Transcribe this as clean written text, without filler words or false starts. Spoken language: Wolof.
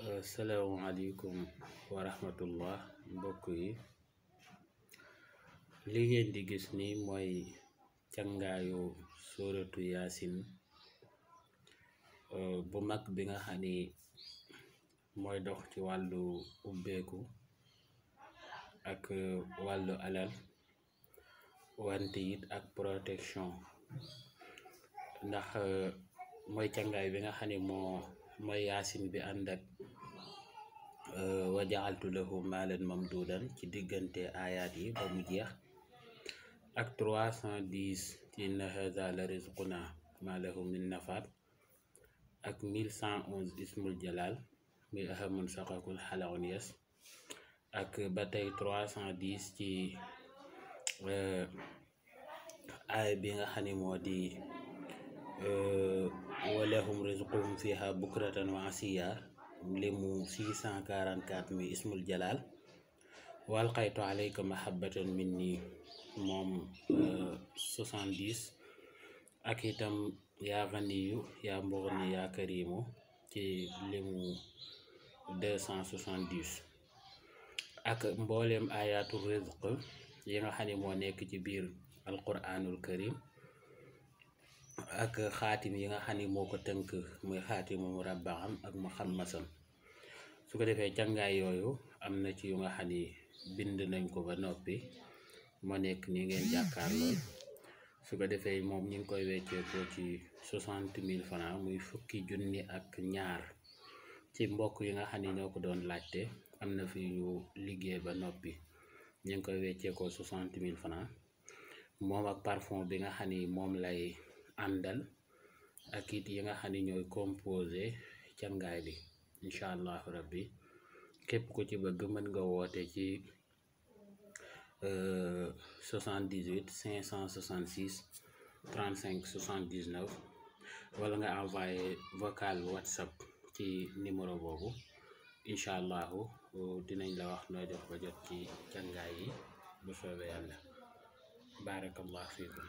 Assalamualaikum warahmatullah mbokk yi li ngeen di gis ni mooy cangaayu suratu yaasin bu mag bi nga xam ni mooy dox ci wàllu ubbeeku ak wàllu alal wante it ak protection ndax mooy cangaay bi nga xam ni mooy yaasin bi ànd ak wa ja'altu lahu maalan mamduudan ci diggante ayaat yi ba mu jeex ak 310 ci inna haza la rizquna ma lahu min nafaat ak 1111 ismul jalal muy ahamun saqakul xalaun yes ak ba tey 310 ci aaya bi nga xam ni moo di walahum rizquhum fiha bukratan wa asiya limu 644 muy ismul jalal walqaytu alayka mahabbatan minni moom 70 ak itam yaa ganiyu yaa mbughni yaa karimu ci limu 270 ak mbooleem ayatul rizq yi nga xam ne moo nekk ci biir alquranul karim ak xaatim yi nga xam ni moo ko tënk muy xaatimu murabbaam ak muhammasam su ko defee cangaay yooyu am na ci yu nga xam ni bind nañ ko ba noppi moo nekk ni ngeen jàkkaar lool su ko defee moom ñu ngi koy wecceekoo ci 60,000 francs muy fukki junni ak ñaar ci mbokk yi nga xam ni ñoo ko doon laajte am na fi ñu liggéey ba noppi ñu ngi koy wecceekoo 60,000 francs moom ak parfum bi nga xam ni moom lay àndal ak it yi nga xam ni ñooy composé cangaay bi incha allahu rabbi képp ku ci bëgg mën nga woote ci 78 566 35 79 wala nga envoyé vocal whatsapp ci numéro boobu incha allahu dinañ la wax nooy def ba jot ci cangaay yi bu soobee yàlla barakallahu fiikum